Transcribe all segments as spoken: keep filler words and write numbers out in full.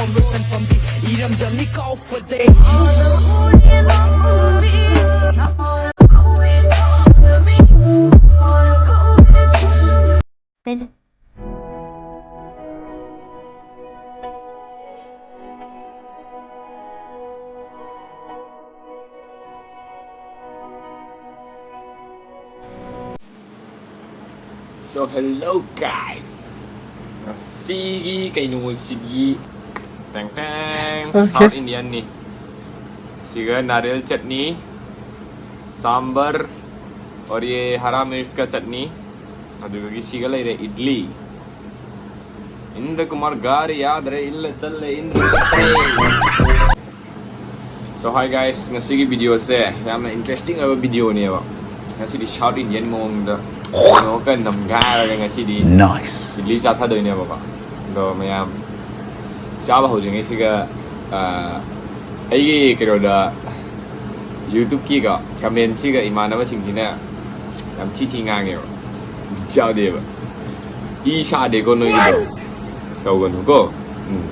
Conversion from the ꯏꯔꯝꯗꯝꯅꯤ call for day. So hello guys, ꯉꯁꯤꯒꯤ ꯀꯩꯅꯣꯁꯤꯗꯤ ꯇꯦꯡ ꯇꯦꯡ, okay. South Indian ꯅꯤ꯫ ꯁꯤꯒ ꯅꯥꯔꯦꯜ ꯆꯠꯅꯤ, ꯁꯥꯝꯕꯔ, और ये हरा मिर्च का चटनी, ꯑꯗꯨꯗꯒꯤ ꯁꯤꯒ ꯂꯩꯔꯦ ꯏꯗꯂꯤ꯫ ꯏꯟꯗ꯭ꯔ ꯀꯨꯃꯥꯔ ꯒꯥꯔꯤ ꯌꯥꯗ꯭ꯔꯦ, ꯏꯜꯂ ꯆꯠꯂꯦ ꯏꯟꯗ꯭ꯔ ꯆꯠꯈ꯭ꯔꯦ꯫ So hi guys, ꯉꯁꯤꯒꯤ videoꯁꯦ ꯌꯥꯝꯅ interesting ꯑꯣꯏꯕ videoꯅꯦꯕ꯫ ꯉꯁꯤꯗꯤ South Indian ꯃꯑꯣꯡꯗ ꯀꯩꯅꯣꯒ ꯅꯝꯒꯥꯏꯔꯒ ꯉꯁꯤꯗꯤ nice. ꯏꯗꯂꯤ ꯆꯥꯊꯗꯣꯏꯅꯦꯕꯀꯣ꯫ ꯑꯗꯣ ꯃꯌꯥꯝ ꯆꯥꯕ ꯍꯧꯗ꯭ꯔꯤꯉꯩꯁꯤꯒ, ꯑ, ꯑꯩꯒꯤ ꯀꯩꯅꯣꯗ YouTubeꯀꯤꯒ commentꯁꯤꯒ ꯏꯃꯥꯟꯅꯕꯁꯤꯡꯁꯤꯅ ꯌꯥꯝ ꯊꯤ ꯊꯤ ꯉꯥꯡꯉꯦꯕ꯫ ꯆꯥꯗꯦꯕ꯫ ꯏ ꯁꯥꯗꯦꯀꯣ ꯅꯣꯏꯒꯤꯗꯣ꯫ ꯇꯧꯒꯅꯨꯀꯣ꯫ ꯎꯝ꯫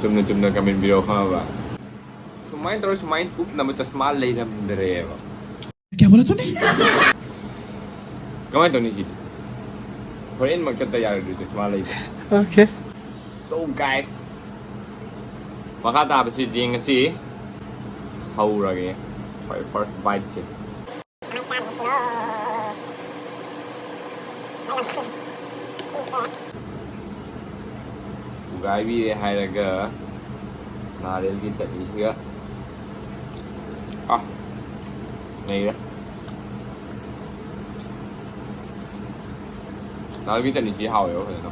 ꯆꯨꯝꯅ ꯆꯨꯝꯅ comment ꯄꯤꯔꯛꯑꯣ ꯈꯪꯉꯕ? ꯁꯨꯃꯥꯏꯅ ꯇꯧꯔ ꯁꯨꯃꯥꯏꯅ ꯀꯨꯞꯅꯕ ꯆꯁꯃꯥ ꯂꯩꯔꯝꯗ꯭ꯔꯦꯕ꯫ क्या बोला तूने? ꯀꯃꯥꯏꯅ ꯇꯧꯅꯤ ꯁꯤꯗꯤ? ꯍꯣꯔꯦꯟꯃꯛ ꯆꯠꯇ ꯌꯥꯔꯣꯏꯗ꯭ꯔꯣ ꯆꯁꯃꯥ ꯂꯩꯕ? Okay. So guys, ꯃꯈꯥ ꯇꯥꯕꯁꯤ ꯌꯦꯡꯉꯁꯤ꯫ ꯍꯧꯔꯒꯦ꯫ ꯍꯣꯏ, first biteꯁꯦ꯫ ꯁꯨꯒꯥꯏꯕꯤꯔꯦ ꯍꯥꯏꯔꯒ ꯅꯥꯔꯦꯜꯒꯤ ꯆꯠꯅꯤꯁꯤꯒ꯫ ꯑꯥ, ꯅꯩꯔꯦ꯫ ꯅꯥꯔꯦꯜꯒꯤ ꯆꯠꯅꯤꯁꯤ ꯍꯥꯎꯋꯦꯕ ꯐꯖꯅ꯫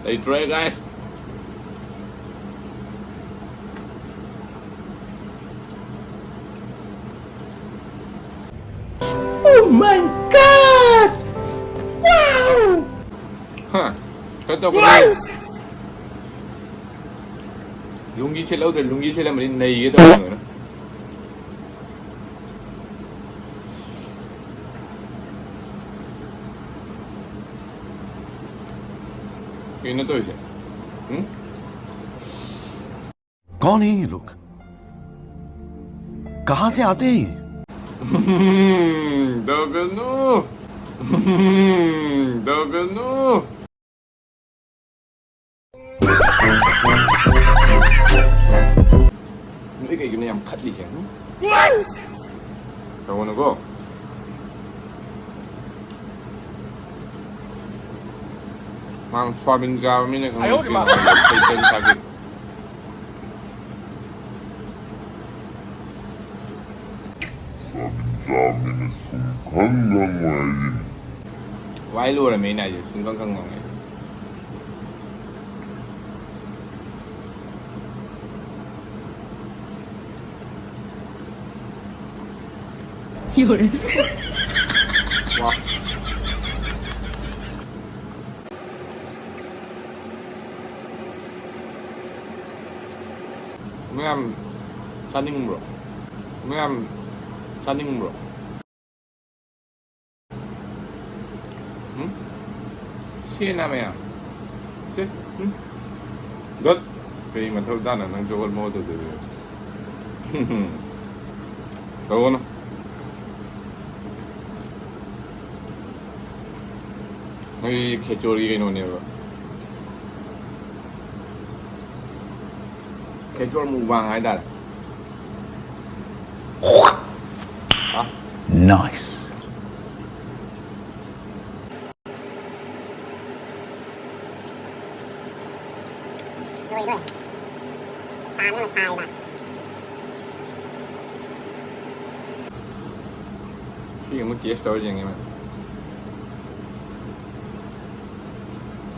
ꯂꯩꯇ꯭ꯔꯦ, guys꯫ Oh my God! Wow! ꯍꯥ? ꯀꯩꯗꯧꯕꯅꯣ? Wow! ꯂꯨꯡꯒꯤ ꯁꯦꯠꯍꯧꯗ꯭ꯔꯦ, ꯂꯨꯡꯒꯤ ꯁꯦꯠꯂꯝꯃꯗꯤ ꯅꯩꯒꯦ ꯇꯧꯕꯅꯦ꯫ ꯀꯩꯅꯣ ꯇꯧꯔꯤꯁꯦ? ꯎꯝ? कौन है ये लोग? कहाँ से आते हैं ये? ꯇꯧꯒꯅꯨ꯫ ꯇꯧꯒꯅꯨ꯫ ꯅꯣꯏ ꯀꯩꯒꯤꯅꯣ ꯌꯥꯝ ꯈꯠꯂꯤꯁꯦ? ꯇꯧꯒꯅꯨꯀꯣ꯫ ꯃꯥ ꯁꯣꯌꯥꯕꯤꯟ ꯆꯥꯕ ꯃꯤꯅ ꯈꯪꯕ ꯀꯩ ꯀꯩ ꯆꯥꯒꯦ꯫ ꯁꯣꯌꯥꯕꯤꯟ ꯆꯥꯕ ꯃꯤꯅ ꯁꯨꯡꯈꯪ ꯈꯪꯉꯣꯏ ꯍꯥꯏꯁꯤꯅꯤ꯫ ꯋꯥꯍꯩ ꯂꯣꯏꯔꯝꯃꯦ ꯑꯩꯅ ꯍꯥꯏꯁꯦ, ꯁꯨꯡꯈꯪ ꯈꯪꯉꯣꯏ꯫ ꯌꯣꯔꯦ꯫ ꯋꯥ꯫ ꯃꯌꯥꯝ ꯆꯥꯅꯤꯡꯕ꯭ꯔꯣ? ꯃꯌꯥꯝ ꯆꯥꯅꯤꯡꯕ꯭ꯔꯣ? ꯎꯝ? ꯁꯦꯅ ꯃꯌꯥꯝ꯫ ꯁꯦ, ꯎꯝ? ꯗꯠ! ꯀꯩ ꯃꯊꯧ ꯇꯥꯅ ꯅꯪ ꯖꯣꯒꯔ ꯃꯍꯨꯠ ꯇꯧꯗꯣꯏꯕ? ꯇꯧꯒꯅꯨ꯫ ꯑꯩ ꯈꯦꯆꯣꯔꯒꯤ ꯀꯩꯅꯣꯅꯦꯕ꯫ ꯈꯦꯆꯣꯔ ꯃꯨꯛꯕꯥꯡ ꯍꯥꯏꯇꯥꯔꯦ꯫ ꯍꯥ? Nice. ꯂꯣꯏꯗꯣꯔꯦ꯫ ꯁꯥꯕꯅ ꯁꯥꯔꯤꯕ꯫ ꯁꯤ ꯑꯃꯨꯛ ꯇꯦꯁ ꯇꯧꯔ ꯌꯦꯡꯒꯦ ꯃꯥ꯫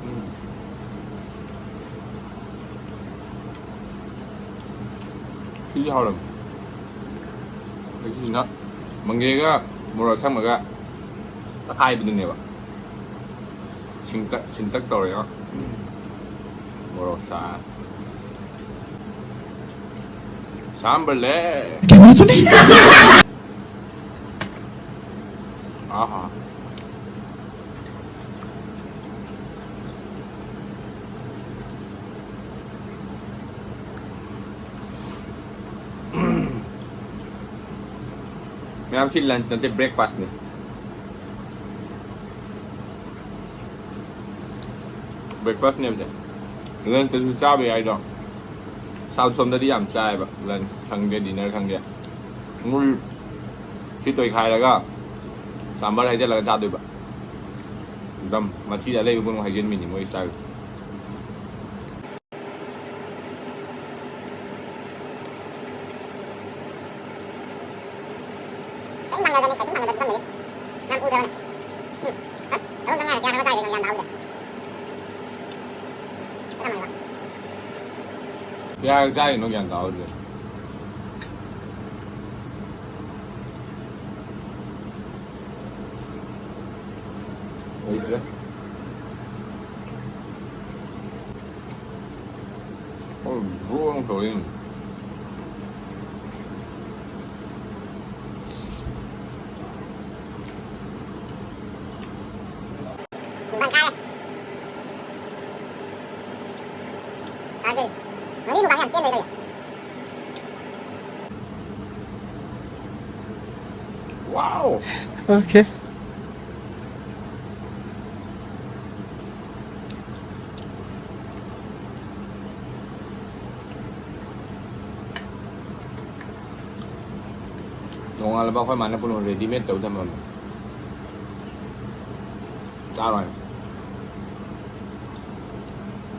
ꯎꯝ꯫ ꯁꯤꯁꯨ ꯍꯥꯎꯔꯝꯃꯤ꯫ ꯑꯩꯁꯤꯅ ꯃꯪꯒꯦꯒ ꯃꯣꯔꯣꯛ ꯑꯁꯪꯕꯒ ꯇꯛꯈꯥꯏꯕꯗꯨꯅꯦꯕ꯫ ꯁꯤꯟꯇꯛ, ꯁꯤꯟꯇꯛ ꯇꯧꯔꯦ ꯌꯦꯡꯉꯣ꯫ ꯃꯣꯔꯣꯛ ꯁꯥ-, ꯁꯥꯝꯕꯂꯦ꯫ ꯑꯍꯥ꯫ ꯃꯌꯥꯝ, ꯁꯤ lunch ꯅꯠꯇꯦ, breakfastꯅꯤ꯫ Breakfastꯅꯦꯕꯁꯦ꯫ Lunchꯇꯁꯨ ꯆꯥꯕ ꯌꯥꯏꯗꯣ꯫ South ꯁꯣꯝꯗꯗꯤ ꯌꯥꯝ ꯆꯥꯏꯌꯦꯕ, lunch ꯈꯪꯗꯦ, dinner ꯈꯪꯗꯦ꯫ ꯃꯣꯏ ꯁꯤ ꯇꯣꯏꯈꯥꯏꯔꯒ ꯁꯥꯝꯕꯔ ꯍꯩꯖꯤꯜꯂꯒ ꯆꯥꯗꯣꯏꯕ꯫ ꯑꯗꯨꯝ ꯃꯆꯤꯗ ꯑꯂꯩꯕ ꯄꯨꯝꯅꯃꯛ ꯍꯩꯖꯤꯟꯕꯤꯅꯤ ꯃꯣꯏ style꯫ ꯀꯔꯤꯝ ꯐꯪꯗꯕꯅꯤ, ꯀꯔꯤꯝ ꯐꯪꯗꯕꯅꯤ, ꯌꯥꯝ ꯎꯗꯕꯅꯤ꯫ ꯎꯝ꯫ ꯍꯥ? ꯑꯗꯨꯝ ꯉꯥꯏꯔꯦ, ꯀꯌꯥ ꯈꯔ ꯆꯥꯏꯔꯦ, ꯒ꯭ꯌꯥꯟ ꯇꯥꯍꯧꯗꯦ꯫ ꯆꯞ ꯃꯥꯟꯅꯕ꯫ ꯀꯌꯥ ꯆꯥꯏꯅꯣ ꯒ꯭ꯌꯥꯟ ꯇꯥꯍꯧꯗꯦ꯫ ꯂꯩꯇ꯭ꯔꯦ꯫ ꯑꯣ, ꯕ꯭ꯔꯣ ꯑꯃ ꯀꯧꯔꯛꯏꯅꯦ꯫ ꯗꯨꯀꯥꯟ ꯀꯥꯔꯦ꯫ ꯇꯥꯗꯦ꯫ ꯃꯅꯤ ꯗꯨꯀꯥꯟ ꯌꯥꯝ ꯇꯦꯟ ꯂꯩ ꯂꯩ꯫ Wow! Okay. ꯅꯣꯡꯉꯥꯜꯂꯕ ꯑꯩꯈꯣꯏ ꯃꯥꯅ ꯄꯨꯟꯅ readymade ꯇꯧ ꯊꯝꯃꯝꯃꯦ꯫ ꯆꯥꯔꯣꯏ꯫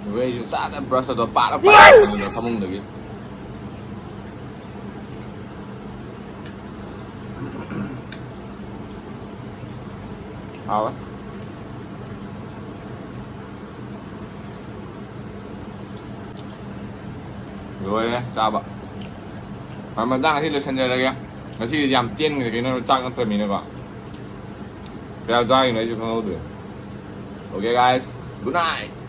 ꯑꯗꯨꯒ ꯑꯩꯁꯨ ꯆꯥꯗ brush ꯑꯗꯣ ꯄꯥꯔ ꯄꯥꯔ ꯐꯃꯨꯡꯗ, ꯐꯃꯨꯡꯗꯒꯤ꯫ ꯍꯥꯎꯋꯦ꯫ ꯂꯣꯏꯔꯦ ꯆꯥꯕ꯫ ꯃꯇꯥꯡ ꯑꯁꯤ ꯂꯣꯏꯁꯤꯟꯖꯔꯒꯦ꯫ ꯉꯁꯤꯗꯤ ꯌꯥꯝ ꯇꯦꯟꯈ꯭ꯔꯦ, ꯀꯩꯅꯣ ꯆꯥꯛ ꯅꯠꯇ꯭ꯔꯕꯅꯤꯅꯀꯣ꯫ ꯀꯌꯥ ꯆꯥꯔꯤꯅꯣ ꯑꯩꯁꯨ ꯈꯪꯍꯧꯗ꯭ꯔꯦ꯫ Okay, guys, good night.